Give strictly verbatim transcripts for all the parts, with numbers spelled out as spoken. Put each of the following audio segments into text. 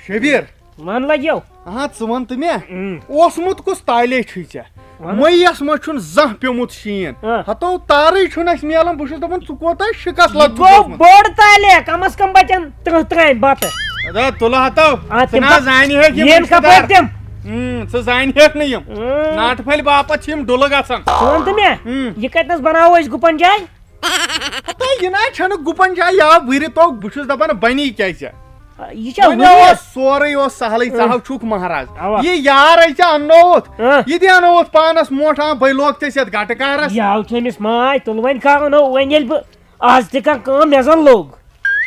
شبیر، وَن لَگیو۔ آ، ژٕ وَن تہٕ مےٚ، اۭں۔ اوسمُت کُس تالے چھُے ژےٚ؟ وَن۔ مئیَس منٛز چھُنہٕ زانٛہہ پیوٚمُت شیٖن۔ اۭں۔ ہتو تارٕے چھُنہٕ اَسہِ میلان۔ بہٕ چھُس دَپان، ژٕ کوتاہ شِکَس یہِ لَتھ گوٚو چھُکھ اوسمُت۔ بوٚڑ تالے، کم از کم بَچن تٕرٛہ ترامہِ بَتہٕ۔ ادا، تُلہٕ ہتو، آ، ژٕ تِم نہ حظ کَپ-، زانہِ ہیٚکھ یِم یِن رِشتہٕ کَپٲرۍ دار۔ تِم؟ اۭں، ژٕ زانہِ ہیٚکھ نہٕ یِم۔ اۭں۔ ناٹہٕ پھٔلۍ باپتھ چھِ یِم ڈُلہٕ گژھان۔ ژٕ وَن تہٕ مےٚ، اۭں۔ یہِ کَتہِ نَس بَناوو أسۍ گُپَن جاے؟ ہتا، یہِ نہ چھنہٕ گُپن جاے، یا وُرِ تو، بہٕ چھُس دپان، بنی کیازِ؟ یہِ چھا وۄنۍ وُرِ؟ اوس سورُے اوس سہلٕے، ژٕ اۭں۔ ہاو چھُکھ مہراز۔ اوا۔ یہِ یار أسۍ ژےٚ اننووُتھ، اۭں۔ یہِ تہِ اننووُتھ پانس موٹھ، آ، بٔے لوگ ژےٚ سٮ۪تھ گٹہٕ کارس۔ یہِ آو چھٔمِس ماے، تُل وۄنۍ کھاونو، وۄنۍ ییٚلہِ بہٕ آز تہِ کانٛہہ کٲم مےٚ زن لوٚگ۔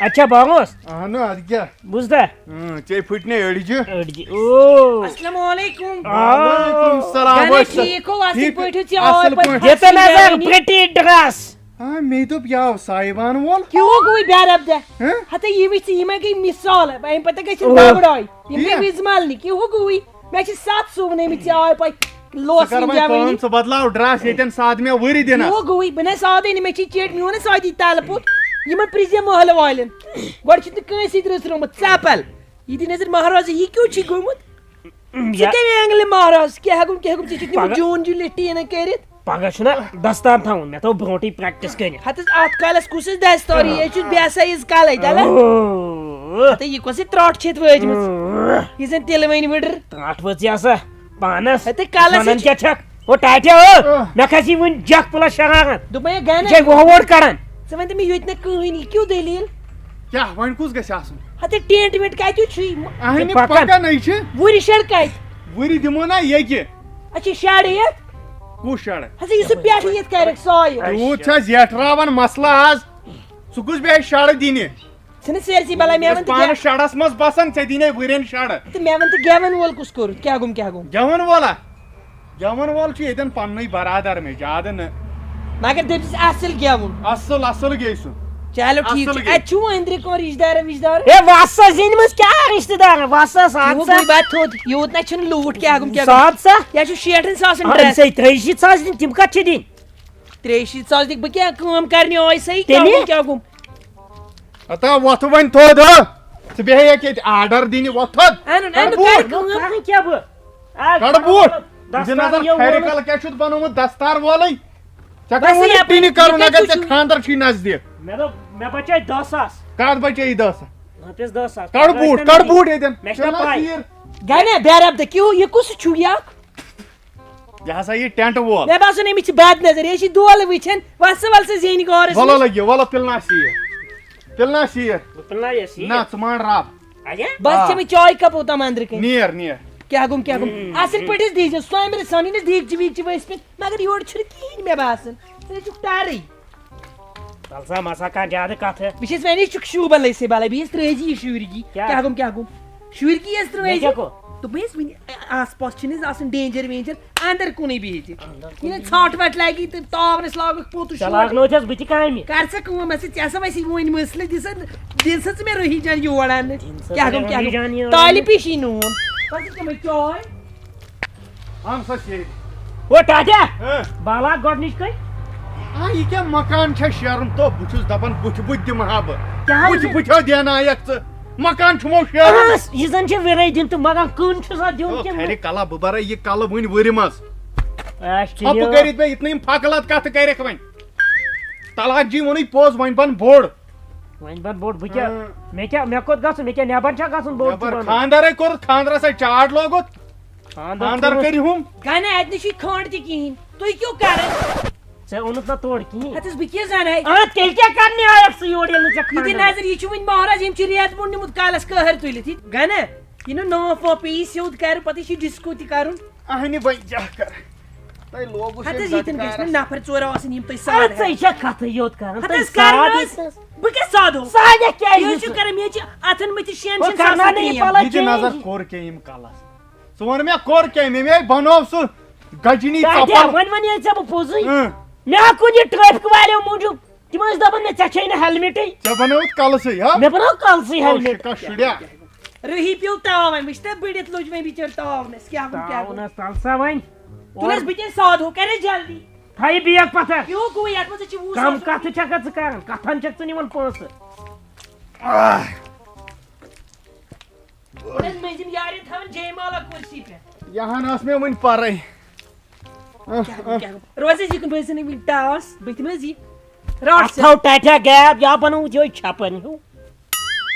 اچھا، بہٕ اوس۔ اہنُو، ادٕ کیٛاہ؟ بوٗزتھا؟ اۭں، ژےٚ پھٕٹۍ نے أڈجہِ۔ أڈجہِ۔ او۔ السلام علیکم۔ وعلیکم السلام۔ گرے ؤسۍ۔ ٹھیٖک ہو، اصٕل ٹھیٖک۔ پٲٹھۍ چھِ، اصٕل آوے پٲٹھۍ۔ پٲٹھۍ۔ دِتہٕ نظر، پریٹی ڈرس۔ ہاں، مےٚ دوٚپ، یہِ آو سایبان وول۔ کیٛاہ ہو گوٚوُے بے ربدہ؟ ہہ؟ ہتا یہِ وٕچھ ژٕ، یہِ ما گٔے مثال، اَمہِ پتہٕ گژھِ او۔ دبڑاے۔ یِم گٔے تی۔ وِزمالنہِ، کیٛاہ ہو گوٚوُے؟ مےٚ چھِ ستھ سُونٲومٕتۍ ژےٚ آوے پَے۔ لوس ژٕ کر وۄنۍ یِم کٲم، جوٲنی۔ ژٕ بدلاو ڈرس، ییٚتٮ۪ن سادٕ مےٚ ؤری دِنس۔ کیٛاہ ہو گوٚوُے؟ بہٕ نَے سادٕے نہٕ، مےٚ چھِ چیٚٹۍ میون نہٕ سادی تَلہٕ پوٚت۔ یِمن پرٛژھ زِ محلہٕ والٮ۪ن۔ گۄڈٕ چھُنہٕ کٲنٛسہِ سۭتۍ رٕژ رومٕژ، ژاپل۔ یہِ دِ نظر مہرازٕے، یہِ کیٛاہ چھُے گوٚمُت؟ ژٕ یا کیٛاہ وینٛگلہِ مہراز؟ کیٛاہ ہٮ۪کُم، کیٛاہ ہٮ۪کُم؟ ژےٚ چھُتھ نِمُت پگاہ۔ جون جوٗلِیٹ ٹیٖنہٕ کٔرِتھ؟ پگاہ چھُنہ دستار تھاوُن، مےٚ تھوٚو برونٹھٕے پریکٹس کٔرِتھ۔ ہتس اتھ کالس کُس اَسہِ دستار؟ یہِ چھُ بے سایز کلے، دلہ۔ اوہ۔ ہتہٕ یہِ کۄس یہِ ترٛٹھ چھِ ییٚتہِ وٲجمٕژ؟ اوہ۔ یہِ زن تِلہٕ وٕنۍ وٕڈٕر۔ ترٛٹھ ؤژھ یہِ ہسا پانس۔ ہتہٕ کلس ونان یہِ چھُ کیٛاہ چھکھ؟ او ٹاٹیا، او، آہ۔ مےٚ کھسی وُنہِ جکھ پلس شراکت۔ دوٚپمَے گنہ۔ ژےٚ وُہ ووٹ کڑان۔ ژٕ ؤنۍ تہٕ مےٚ ییٚتہِ نہ کٕہٕنۍ، یہِ کیُتھ دٔلیٖل؟ کیٛاہ وۄنۍ کُس گژھِ آسُن؟ ہتہٕ ٹینٹ وینٹ کتہِ چھُے؟ اہنہِ پکان۔ پکان ہے چھِ۔ وُرِ شڈ کتہِ؟ وُرِ دِمو نا ییٚکہِ۔ اچھا، شڈ یتھ؟ کُس شڈ؟ ہسا یُس سُہ پٮ۪ٹھٕ یتھ کرکھ سایہِ۔ تیوٗت چھا زیٹھراوان مسلہٕ آز؟ سُہ کُس بیٚہہِ شڈ دِنہِ؟ ژھٕنہٕ سٲرسٕے بلاے، مےٚ ؤنۍ أسۍ تہٕ پانہٕ کیٛاہ؟ شڈس منٛز بسان، ژےٚ دِنے وُرٮ۪ن شڈ۔ تہٕ مےٚ ؤنۍ تہٕ گٮ۪ون وول کُس کوٚرُتھ؟ کیٛاہ گوٚم، کیٛاہ گوٚم؟ گٮ۪ون وولا؟ گٮ۪ون وول چھُ ییٚتٮ۪ن پننُے برادر مےٚ، زیادٕ نہٕ۔ مگر دٔپزِس اصٕل گٮ۪وُن۔ اصٕل، اصٕل گے سُہ۔ چلو ٹھیٖک اصٕل چھُ۔ گے۔ اتہِ چھُو أنٛدرِ کانٛہہ رشتہٕ دار وشتہٕ دار؟ ہے وس سا، زِنہِ منٛز کیٛاہ رشتہٕ دار؟ وس سا، ساد یوٗت سا۔ گوٚو بتہٕ تھوٚد، یوٗت نہ چھُنہٕ لوٗٹھ کیٛاہ گوٚم، کیٛاہ گوٚم؟ ساد سا۔ یہِ چھُ شیٹھن ساسن اہن ڈرس۔ سا، ترٛیہِ شیٖتھ ساس دِنۍ، تِم کتھ چھِ دِنۍ؟ ترٛیہِ شیٖتھ ساس دِکھ بہٕ کیٛاہ کٲم کرنہِ آے سا، یہِ کیٛاہ تیٚلہِ؟ گوٚم، کیٛاہ گوٚم؟ ہتا وۄتھٕ وۄنۍ تھوٚد، ہا؟ ژٕ بیٚہے ییٚتہِ آرڈر دِنہِ، وۄتھ تھوٚد۔ اہن، اہن، کر بوٗٹھ۔ کٲم۔ کَرٕ کیٛاہ بہٕ؟ آ، دَڑ بوٗٹھ۔ دَستار دِ نظر یہِ کھرِ وولُے۔ کَلہٕ کیٛاہ چھُتھ بَنومُت دَستار وولٕے۔ ژےٚ بَس کَرُن یہِ وۄنۍ اَپٲرۍ، ٹِنہِ یہِ کَرُن کَتہِ اگر ژےٚ چھُ؟ خانٛدر چھُے نزدیٖک۔ مےٚ دوٚپ، مےٚ بچٲے دَہ ساس۔ کَتھ بچٲیی دَہ ساس؟ رۄپیَس دَہ ساس۔ کَڑ پَتہٕ بوٗٹھ، ٲسۍ نہٕ کَڑ مےٚ بوٗٹھ ییٚتٮ۪ن۔ مےٚ چھِ ژےٚ نہ پَے۔ تیٖر۔ گَنہ، بے ربطہ کیوں، یہِ کُس چھُ یہِ اکھ؟ یہِ ہسا یہِ ٹینٹ وول۔ مےٚ باسان أمِس چھِ بد نظر، یہِ چھِ دولہٕ وٕچھان، وَسہٕ وَلہٕ سا زینہِ گورَس وَلہٕ منٛز۔ لَگہِ، وَلہٕ پِلناو سیٖر۔ پِلناو سیٖر۔ بہٕ پِلناو یہِ سیٖر۔ نہ، ژٕ مان رب۔ اَدٕ؟ بس آ۔ چھِ مےٚ چاے کپ اوٚتام أنٛدرٕ کَنہِ۔ نیر، نیر۔ کیٛاہ گوٚم، کیٛاہ گوٚم؟ اَصٕل پٲٹھۍ حظ دیٖزیو، سۄمرِ سۄمرِ نہٕ دیٖگچہِ ویٖگچہِ ؤسۍ پٮ۪ٹھ، مگر یورٕ چھُنہٕ کِہیٖنۍ مےٚ باسان۔ ژٕ چھُکھ ٹَرٕے۔ وَلہٕ سا، مَسا کانٛہہ زیادٕ کَتھٕ۔ بہٕ چھَس وَنان، یہِ چھُکھ شوٗبَن لٔسۍ بالَے، بیٚیہِ ٲسۍ ترٛٲوزِ یہِ شُرۍ گی۔ کیٛاہ؟ کیٛاہ گوٚم، کیٛاہ گوٚم؟ شُرۍ گی ٲسۍ مےٚ ترٛٲوزِ۔ کیٛاہ گوٚو؟ دوٚپمَے ٲسۍ وٕنہِ آس پاس چھِنہٕ حظ آسان ڈینجر وینجر، اَندَر کُنُے بِہِتھ۔ اَندَر کُنُے۔ یہِ نہٕ ژھَٹھ وَٹھ لَگی تہٕ تاونَس لاگَکھ پوٚتُس ژےٚ شور۔ لاگنووُتھ حظ بہٕ تہِ کامہِ۔ کَر سا کٲم، مےٚ سۭتۍ، ژےٚ ہسا وَسی وۄنۍ مسلہٕ، دِ سا، دِ سا ژٕ مےٚ رُہی جان یور اَننہٕ۔ دِ سا کیٛاہ ژٕ گوٚم، مےٚ کیٛاہ رُہی گوٚم؟ جان یور تالہِ اَننہٕ۔ پیٖشی نوٗن۔ بَس یہِ تِمَے چاے۔ اَن سا سیرِ۔ او ٹاٹیا، ہہ؟ بالا گۄڈٕنِچ کٔہۍ؟ آ، یہِ کیٛاہ مکان چھا شیرُن؟ تو بہٕ چھُس دَپان، بُتھِ بُتھِ دِمہٕ ہا بہٕ۔ کیٛاہ حظ؟ بُتھِ بُتھِ دیٛاوناوکھ ژٕ۔ مکان چھُمو شیرُن۔ آ، یہِ زَن چھِ وِرٲے دیُن تہٕ مکان کٕن چھُ سا دیُن او، کِنہٕ؟ کھرِ کَلا، بہٕ بَرَے یہِ کَلہٕ وٕنہِ وٕرِ منٛز۔ اَسہِ چھِ ژھۄپہٕ یہِ کٔرِتھ بیٚیہِ یِتھ نہٕ یِم پھَکہٕ لَت کَتھٕ کَرٮ۪کھ وۄنۍ۔ طلحہ جی ووٚنُے پوٚز، وۄنۍ بَن بوٚڑ۔ وۄنۍ بَن بوٚڑ، بہٕ کیٛاہ، اۭں۔ مےٚ کیٛاہ، مےٚ کوٚت گژھُن؟ مےٚ کیٛاہ نٮ۪بر چھا گژھُن؟ بوٚڑ چھُ نٮ۪بر بَنُن۔ خانٛدر ہے کوٚرُتھ، خانٛدرَس ہے چاٹ لوگُتھ۔ خانٛدر خانٛدر کوٚرُتھ۔ کٔرِو ہُم۔ گَنہ اَتہِ نہٕ چھُے کھنٛڈ تہِ کِہیٖنۍ، تُہۍ کیٛاہ کَران؟ ژےٚ اوٚنُتھ نہ تورٕ کِہیٖنۍ۔ ہَتہٕ حظ بہٕ کیٛاہ زانہٕ ہے؟ اۭں، تیٚلہِ کیٛاہ کَرنہِ آیَکھ ژٕ یور ییٚلہِ نہٕ ژےٚ یہِ تہِ خانٛدر؟ نظر، یہِ چھُ وٕنہِ مہراز، یٔمۍ چھِ رٮ۪تھ برونٛٹھ نیوٗمُت کَلَس قہر تُلِتھ۔ یہِ گَنہ، یہِ نہٕ ناو پاو پیٚیہِ سیوٚد کَرُن، پَتہٕ چھِ ڈِسکو تہِ کَرُن۔ اہنہِ وۄنۍ کیٛاہ کَرٕ؟ تۄہہِ لوگوُ ہتہٕ سُہ حظ ییٚتٮ۪ن گژھِ نہٕ گٹکارس۔ نفر ژور آسٕنۍ یِم تُہۍ سادٕ اَدٕ ژٕ ہیٚیِو۔ یہِ چھا کتھٕے یوت کران؟ ہتہٕ تُہۍ حظ کرنہٕ سادٕ حظ۔ بہٕ کیٛاہ سادٕ؟ سادٕ کیٛازِ یہِ حظ چھُ نہٕ ژٕ؟ کران، مےٚ حظ چھِ اَتھن مٔتھِتھ شٮ۪ن ہُہ شٮ۪ن ساسن کرناونہٕ یہِ کریم۔ پلو یہِ تہِ کیٛازِ؟ نظر کوٚر کیٛاہ ییٚمۍ کلس؟ ژٕ وَن مےٚ کوٚر کیٛاہ؟ مےٚ مےٚ بنوو سُہ گجنی دادیا، ژۄپل۔ وۄنۍ وَن ییٚلہِ ژےٚ بہٕ پوٚزُے۔ اۭں۔ مےٚ ہا کُن یہِ ٹریفک والیو موٗجوٗب۔ تِم ٲسۍ دَپان مےٚ ژےٚ چھے نہٕ ہیلمٹٕے۔ ژےٚ بنووُتھ کلسٕے، ہا؟ مےٚ بنوو کلسٕے او ہیلمٹ۔ شِکا شُریا۔ رُہی پیوٚو تاوَن، وٕچھ تہٕ بٔڑِتھ لوٚج وۄنۍ بِچٲرۍ تاونَس، کیٛاہ گوٚو، کیٛاہ گوٚو؟ تاونَس تَل سا وۄنۍ۔ تُل حظ بہٕ تہِ سادٕ ہو، کَر حظ جلدی۔ تھاو یہِ بیگ پَتھر۔ یہِ ہو گوٚو، یَتھ منٛز حظ چھِ وُہ کَم ساس کَتھٕ چھَکھ ژٕ کَران؟ کَتھَن چھَکھ ژٕ نِوان پونٛسہٕ؟ آہ۔ وۄنۍ ٲسۍ مٔنٛزِم یارِ تھاوان جے مالا کُرسی پٮ۪ٹھ۔ یہِ ہن ٲس مےٚ وٕنہِ پَرٕے۔ کیٛاہ گوٚو، کیٛاہ گوٚو؟ روز حظ یہِ کُن، بہٕ ٲسٕس نہٕ وٕنہِ ٹاس، بہٕ تہِ مہ حظ یہِ۔ رَٹ اَتھ ژٕ۔ تھاو ٹاٹھا gap، یا بَنووُتھ یِہوٚے چھَپَن ہیوٗ۔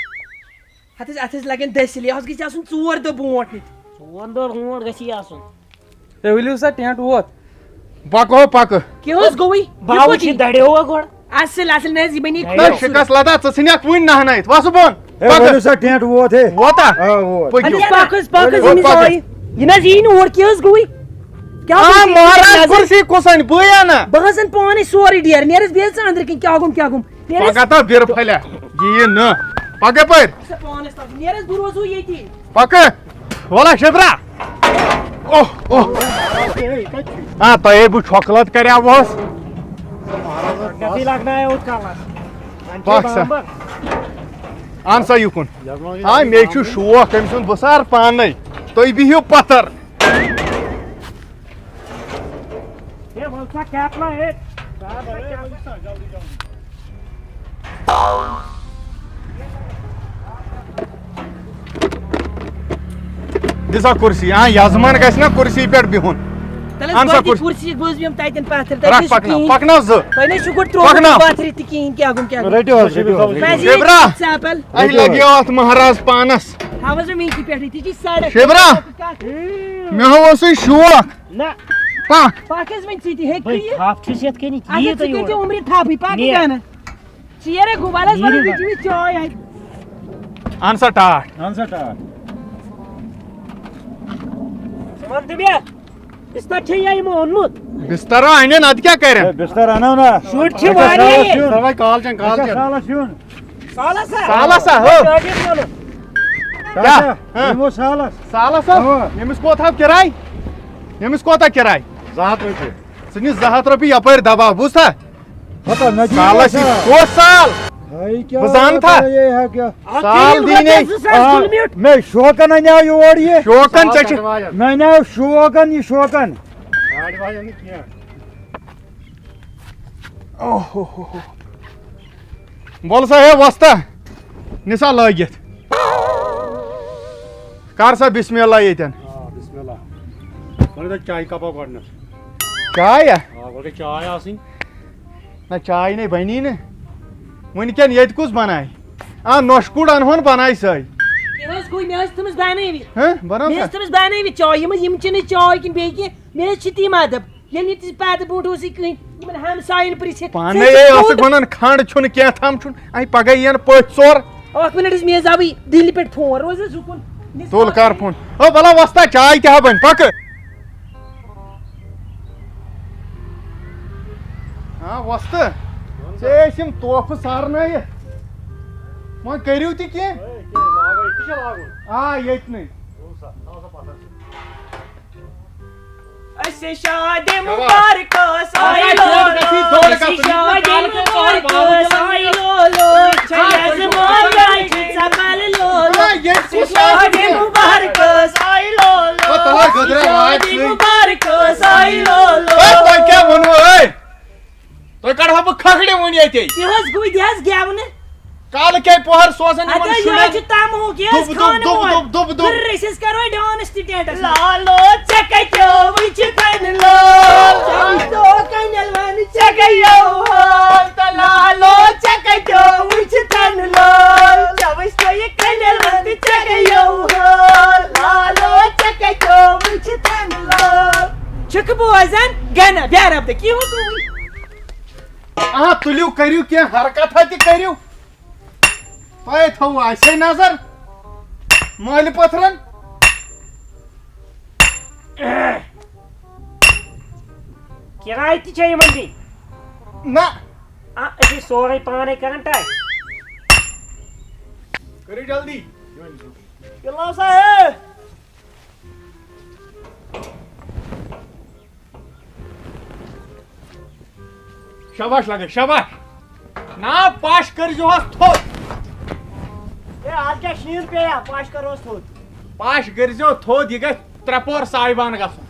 اَتھ حظ، اَتھ حظ لَگن دٔسِل، یہِ حظ گژھِ آسُن ژور دۄہ برونٛٹھ نِتھ۔ ژور دۄہ برونٛٹھ گژھِ یہِ آسُن۔ تُہۍ ؤلِو سا ٹینٹ ووت۔ پَکو، پَکہٕ۔ کیٛاہ حظ گوٚوُے؟ یہِ باوُچ کوٚت یہِ یی؟ دَریووا گۄڈٕ؟ اَصٕل، اَصٕل، نہ حظ، یہِ بَنی نہ، کٲشُر۔ شِکَس لَدا، ژٕ ژھٕنیٚکھ وٕنہِ نَہنٲیِتھ۔ وَسہٕ بۄن۔ ہے، پَکہٕ۔ ؤلِو سا ٹینٹ ووت، ہے۔ ووتا؟ آ، ووت۔ پٔکِو۔ اَدٕ حظ، پَکھ حظ، پَکھ حظ، پٔکِو۔ ییٚمِس پَکہٕ۔ آیہِ۔ یہِ نہ حظ یی نہٕ اور، کیٛاہ حظ گوٚوُے؟ کیٛاہ آ، حظ گوٚوُے؟ مہراز نظر۔ کُرسی کُس اَنہِ؟ بٕے اَنہٕ۔ بہٕ حظ اَنہٕ پانَے سورُے ڈیر، نیر حظ بیٚیہِ ژٕ أنٛدرٕ کِنۍ، کیٛاہ گوٚم، کیٛاہ گوٚم؟ نیر حظ۔ پَکہٕ تا بِرٕ پھَلیا، یہِ یی نہٕ۔ پَکہٕ یَپٲرۍ۔ ژٕ پانَس تَل، نیر حظ، بہٕ روزو ییٚتی۔ پَکہٕ۔ وَلہ شِبرا۔ اوہ، اوہ۔ آ، تۄہے بہٕ چھۄکلت کَریاوہَس۔ کَتھٕے لَگنایو کَلَس۔ وۄنۍ چھے پَکھ سا۔ بامبر۔ اَن سا یُکُن۔ آ، مےٚ چھُ شوق أمۍ سُنٛد، بہٕ سار پانَے۔ تُہۍ بِہِو پَتھر۔ ہے، وَل سا، کیٛاہ پَلان، ہے؟ دِ سا کُرسی، آ، یزمان گژھِ نا کُرسی پٮ۪ٹھ بِہُن۔ تَلہٕ حظ اَن سا گۄڈٕ یہِ کُرسی۔ کُرسی، بہٕ حظ بیٚہمہٕ تَتٮ۪ن پَتھر، تَتہِ رَٹھ چھُ پَکناو، کِہیٖنۍ۔ پَکناو زٕ۔ تۄہہِ نہ چھُو گۄڈٕ ترٛوومُت پَکناو۔ پَتھرِ تہِ کِہیٖنۍ، کیٛاہ گوٚم، کیٛاہ گوٚم؟ رٔٹِو حظ، رٔٹِو حظ۔ مےٚ حظ یہِ پَکناو۔ ژاپَل۔ اَسہِ لَگیو اَتھ مہراز پانَس۔ تھاو حظ وۄنۍ وٕنکی پٮ۪ٹھٕے، تہِ چھِ سڑک۔ شِبرا۔ کَتھ؟ مےٚ ہا اوسُے شوق۔ نہ۔ پَکھ۔ پَکھ حظ وۄنۍ ژٕ تہِ، ہیٚکہِ بہٕ یہِ؟ تھپھ چھُس یَتھ کَنہِ، اَدٕ یہِ ژٕ تہٕ کٔرۍ زِ یور۔ عمرِ تھپھٕے، پَکھ نیر۔ گَنہٕ۔ ژیر ہے گوٚو، وَلہٕ حظ، نیر وَلہٕ حظ۔ بہٕ چیٚمہٕ چاے اَتہِ۔ اَن سا ٹاٹھ۔ اَن سا ٹاٹھ۔ ژٕ وَن تہٕ مےٚ، بِستَر چھےٚ یا یِمو اوٚنمُت؟ بِستَر ہا اَنن، اَدٕ کیٛاہ کَرن؟ ہے، بِستَر اَنو نا۔ شُرۍ چھِ اَسہِ چھا واریاہ۔ سالَس یُن؟ تَوَے کالچَن، اَسہِ چھا کالچَن۔ سالَس یُن؟ سالَس ہا، ہو۔ ٹاٹھِس وَنُن۔ کیٛاہ؟ کیٛاہ؟ ہاں۔ یِمو سالَس۔ سالَس ہا؟ اَوا۔ ییٚمِس کوتاہ کِراے؟ ییٚمِس کوتاہ کِراے؟ زٕ ہَتھ رۄپیہِ۔ ژٕ نہِ زٕ ہَتھ رۄپیہِ یَپٲرۍ دَباو، بوٗزتھا؟ ہتا، مےٚ دِیِو سالَس یہِ سا۔ کُس سال؟ ہے، کیٛاہ بہٕ زانہٕ تھا۔ کرے ہے کیٛاہ؟ سال اَکھ دِیِن رۄپیہِ ہے۔ زٕ ساس آ، گُلمِٹ۔ مےٚ شوقن اَنیٛاو یور یہِ۔ شوقن ژےٚ چھِ۔ مےٚ اَنیٛاو شوقن یہِ شوقن۔ گاڑِ والٮ۪ن نہٕ کینٛہہ۔ اوہ ہو ہو ہو۔ وَل سا ہے وۄستا، نِسا لٲگِتھ۔ کر سا بسم اللہ ییٚتٮ۪ن۔ آ، بسم اللہ۔ گۄڈٕ گٔے چایہِ کپا گۄڈٕنٮ۪تھ۔ چاے ہا؟ آ، گۄڈٕ گٔے چاے آسٕنۍ۔ نہ، چاے نے بنی نہٕ۔ وٕنکٮ۪ن ییٚتہِ کُس بنایہِ؟ آ، نۄشہِ کوٗر انہون بنایہِ سۄے۔ کیٛاہ حظ گوٚو؟ مےٚ ٲس تھٲمٕژ بنٲوِتھ۔ ہہ؟ بنٲو مےٚ سا؟ ٲس تھٲمٕژ بنٲوِتھ چاے۔ یِم، یِم چھِنہٕ چاے کِنہٕ بیٚیہِ کینٛہہ۔ مےٚ حظ چھِ تی مطلب۔ ییٚلہِ نہٕ تہِ پَتہٕ برونٛٹھ اوسُے کٕہٕنۍ، یِمَن ہمساین پرٛژھِتھ، پانے ژےٚ چھُ اے اوسُکھ کوٚت؟ وَنان کھنٛڈ چھُنہٕ کینٛہہ تھام چھُنہٕ، اَمہِ پگاہ یِیَن پٔژھۍ ژور۔ اَکھ مِنٹ حظ، مےٚ حظ آوٕے دِلہِ پٮ۪ٹھ فون، روز حظ زُکُن۔ تُل کر فون۔ او بلا وۄستا، چاے تہِ ہا بَنہِ، پَکہٕ۔ ہاں وۄستہٕ، ژےٚ ٲسۍ یِم تحفہٕ سارنٲیِتھ، وۄنۍ کٔرِو تہِ کینٛہہ۔ آ، ییٚتہِ نٕے۔ أسۍ شادِ مُبارکہٕ ساے لولو، أسۍ شادِ مُبارکہٕ ساے لولو، چھے یزمان لٲجہِ ژپل لولو۔ أسۍ شادِ مُبارکہٕ ساے لولو، أسۍ شادِ مُبارکہٕ ساے لولو۔ تۄہہِ کیٛاہ ووٚنوٕ، ہے؟ تۄہہِ کَڑہو بہٕ کھکھرِ وُنہِ ییٚتے۔ یہِ حظ گوٚو، یہِ حظ گٮ۪ونہٕ۔ کالہٕ کیٛاہ پۄہَر سوزان یِمَن اَدٕ یہِ شُرٮ۪ن؟ حظ چھُ تَمہٕ ہُہ کیٛاہ حظ دُب، دُب، خانہٕ دُب، وول۔ دُب، دُب، دُب۔ تُلرِ أسۍ حظ کَرو ڈانٕس تہِ ٹٮ۪نٛٹَس منٛز۔ لالو ژےٚ کَتیو وٕچھِ تَنہٕ لول؟ ژےٚ وٕچھتو کَنٮ۪ل وَنہٕ ژےٚ گٔیو حال۔ تہٕ لالو ژےٚ کَتیو وٕچھِ تَنہٕ لول؟ ژےٚ وٕچھتو یہِ کَنٮ۪ل وَنہٕ ژےٚ گٔیو حال۔ لالو ژےٚ کَتیو وٕچھِ تَنہٕ لول؟ چھِکھ بوزان؟ گَنہ بیٛارَب دَ کیٛاہ ہو گوٚوُے؟ آ، تُلِو، کٔرِو کینٛہہ حرکتھا تہِ کٔرِو۔ تۄہے تھٲووٕ اَسے نظر مٲلۍ پٔتھرَن۔ کِراے تہِ چھےٚ یِمَن دِنۍ۔ نہ۔ آ، أسۍ چھِ سورُے پانَے کَران ٹاے۔ کٔرِو جلدی۔ بِلاو سا، ہے۔ شاباش لگے، شاباش۔ نا، پش کٔرزِہوس تھوٚد۔ ہے، آز کیٛاہ شیٖن پیٚیا؟ پش کروس تھوٚد۔ پش کٔرزیو تھوٚد، یہِ گژھِ ترٛےٚ پور سایبان گژھُن۔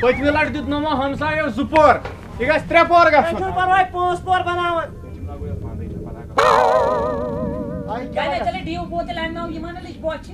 پٔتمہِ لٹہِ دیُت نومو ہمسایو زٕ پور، یہِ گژھِ ترٛےٚ پور ہے، گژھُن۔ چھُنہٕ پرواے، پانٛژھ پور بناوان۔ چلے، چلے، ڈیو بوتل انناو یِمن نِش بۄچھِ۔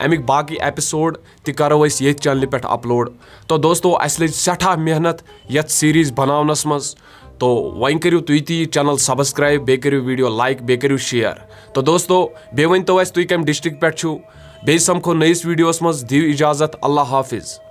اَمِکۍ باقٕے ایپیسوڈ تہِ کرو أسۍ ییٚتھۍ چینلہِ پٮ۪ٹھ اپلوڈ۔ تو دوستو، اَسہِ لٔج سٮ۪ٹھاہ محنت یَتھ سیریز بناونس منٛز۔ تو وۄنۍ کٔرِو تُہۍ تہِ یہِ چینل سبسکرائب، بیٚیہِ کٔرِو ویڈیو لائک، بیٚیہِ کٔرِو شیئر۔ تو دوستو، بیٚیہِ ؤنۍ تو اَسہِ تُہۍ کَمہِ ڈسٹرکٹ پٮ۪ٹھ چھِو۔ بیٚیہِ سمکھو نٔیِس ویڈیوس منٛز، دِیِو اجازت، اللہ حافظ۔